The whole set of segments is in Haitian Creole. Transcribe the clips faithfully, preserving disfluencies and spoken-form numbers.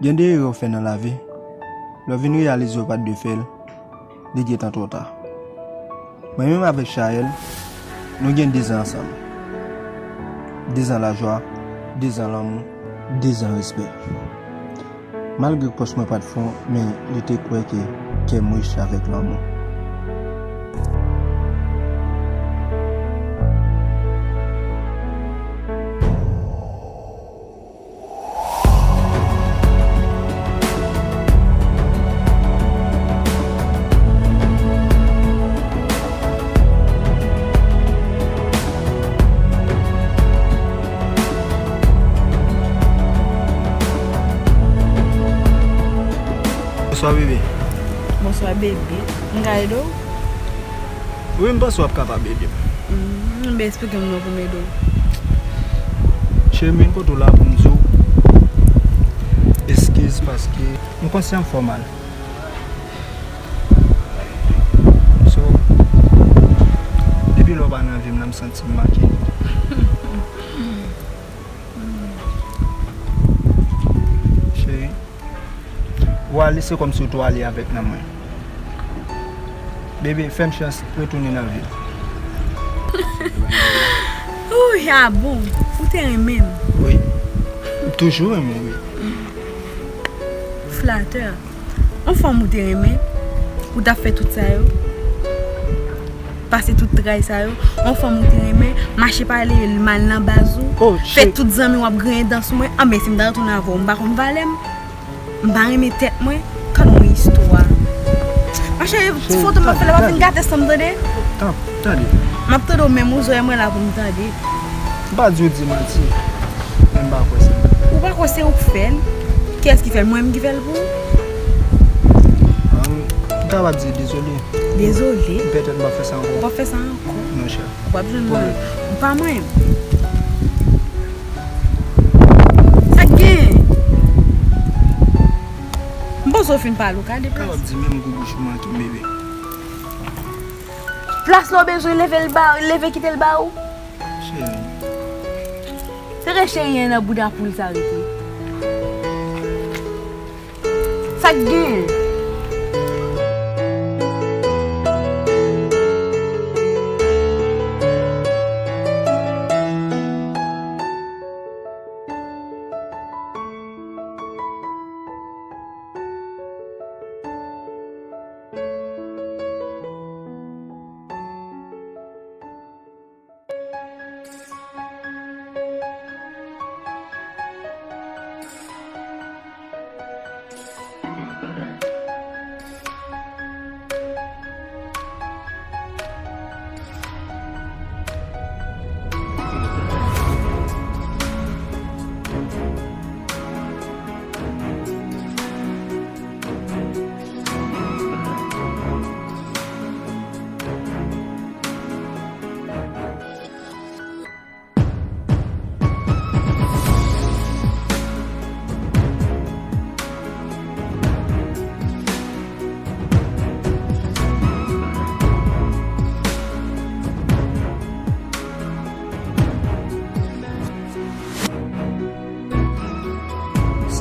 Gen de erè w fè nan lavi, lè w vin reyalize w pa t dwe fè l, li gentan twò ta. Mwen menm avèk Chaël, nou gen dizan ansanm. Dizan lajwa, dizan lanmou, dizan respè. Malgre pòch mwen pa t fon, men li te kwè ke kè m rich avèk lanmou. Bonswa, bebe. Bonswa, bebe. M ka ede w? Wi, m panse w ap kapab ede m. Mm, m ben eksplike m non pou m ede w. Cheri, m vin kote w la pou m di w eskiz paske m konsyan m fè w mal. So, depi lè w pa nan vi m nan, m santi m make. Cheri, ou ale, se kòmsi ou tou ale avèk nanm mwen. Bebe, fè m chans retounen nan vi w. Ooh, a bon, ou te renmen m? Wi. M toujou renmen w, wi. Flatè. Yon fanm ou te renmen, ou t ap fè tout sa yo, pase tout tray sa yo. Yon fanm ou te renmen, mache pale mal nan baz ou, oh, fè tout zanmi w ap griyen dan sou mwen. Anben, si m ta retounen avè w, m pa konn valè m. M pa renmen tèt mwen. Tande yon istwa. Machè, ti foto m ap fè la, pa vin gate san m tande. Tande. M ap tande w, menm ou zòrèy mwen la pou m tande. M pa di w di manti, men m pa kwè se mwen. Ou pa kwè se ou k fè l? Kiyès ki fè l? Mwen menm ki fè l pou ou? Ah, m, m kapab di dezole. Dezole? Petèt m p ap fè sa ankò. Ou p ap fè sa ankò? Non, chè. W ap jwenn mwen. Ou pa mwen. Sa k gen? M panse w fin pale, ou ka deplase. Kapab di menm gou bouch ou manke m, bebe. Plas la w bezwen leve l ba, leve kite l ba ou. Cheri. Se rete cheri an nan bouda poul sa rete. Sa k gen?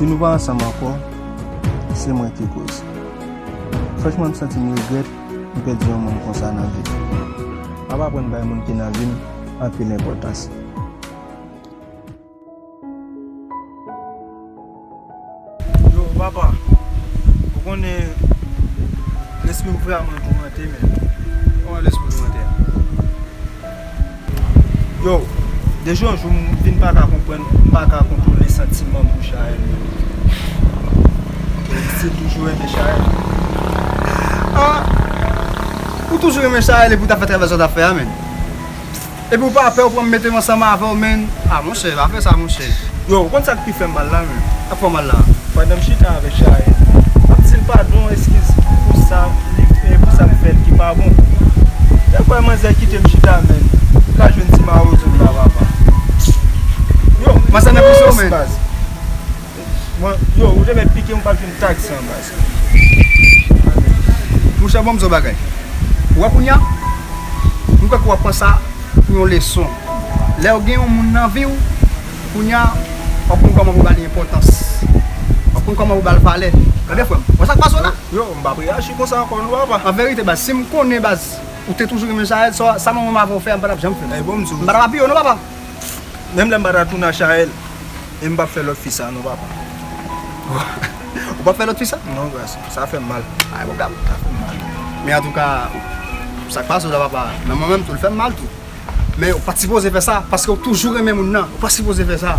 Si nou pa ansanm ankò, se mwen ki koz. Franchman, m santi m regrèt m pèdi yon moun konsa nan vi m. M ap aprann bay moun ki nan vi m anpil enpòtans. Yo, papa, ou konnen lespri m vrèman toumante, men. Kòman lespri w toumante a? Yo, de jou an jou, m vin pa ka konprann, m pa ka kontwole santiman m pou Chaël yo. Ou still toujou renmen Chaël? Ah! Ou toujou renmen Chaël epi w t ap fè travay sa w t ap fè a, menn. Epi w pa pè, w pran m mete m ansanm avè w, menn. Ah, monchè, pa fè sa, monchè. Yo, ou konn sa k pi fè m mal la, menn? Sa k fè w mal la? Pandan m chita avèk Chaël, m ap di l padon, eskiz pou sa li, e pou sa m fè l ki pa bon. Dèfwa manzè kite m chita, menn, m ka jwenn ti mawozo m la, papa. Yo, manzè nan pise w, menn. Baz. Mwen, yo, ou te mèt pike m, m pa t vin taksi an, baz. Monchè, bon, m di w bagay. Ou wè kounye a, m kwè ke w ap pran sa pou yon leson. Lè w gen yon moun nan vi w, kounye a, w ap konn kòman pou w ba li enpòtans. W Konn kòman ou ba l valè. Tande, frè m. Wè sa k pase w la? Yo, m p ap reyaji konsa ankò non, papa. An verite, baz, si m konnen, baz, ou te toujou renmen Jael, sa, sa manman m avè w fè a, m pa t ap janm fè l. E bon, m di w. M pa t ap ap piye w non, papa. Menm lè m pa ta tounen ak Jael, e m p ap fè lòt fi sa non, papa. Ou p ap fè lòt fi sa? Non, baz, sa fè m mal. Ay, bon, gad. Sa fè m mal. Men antouka, sa k pase w la, papa, nan mwen menm tou, l fè m mal tou. Men ou pa t sipoze fè sa, paske ou toujou renmen moun nan. Ou pa t sipoze fè sa.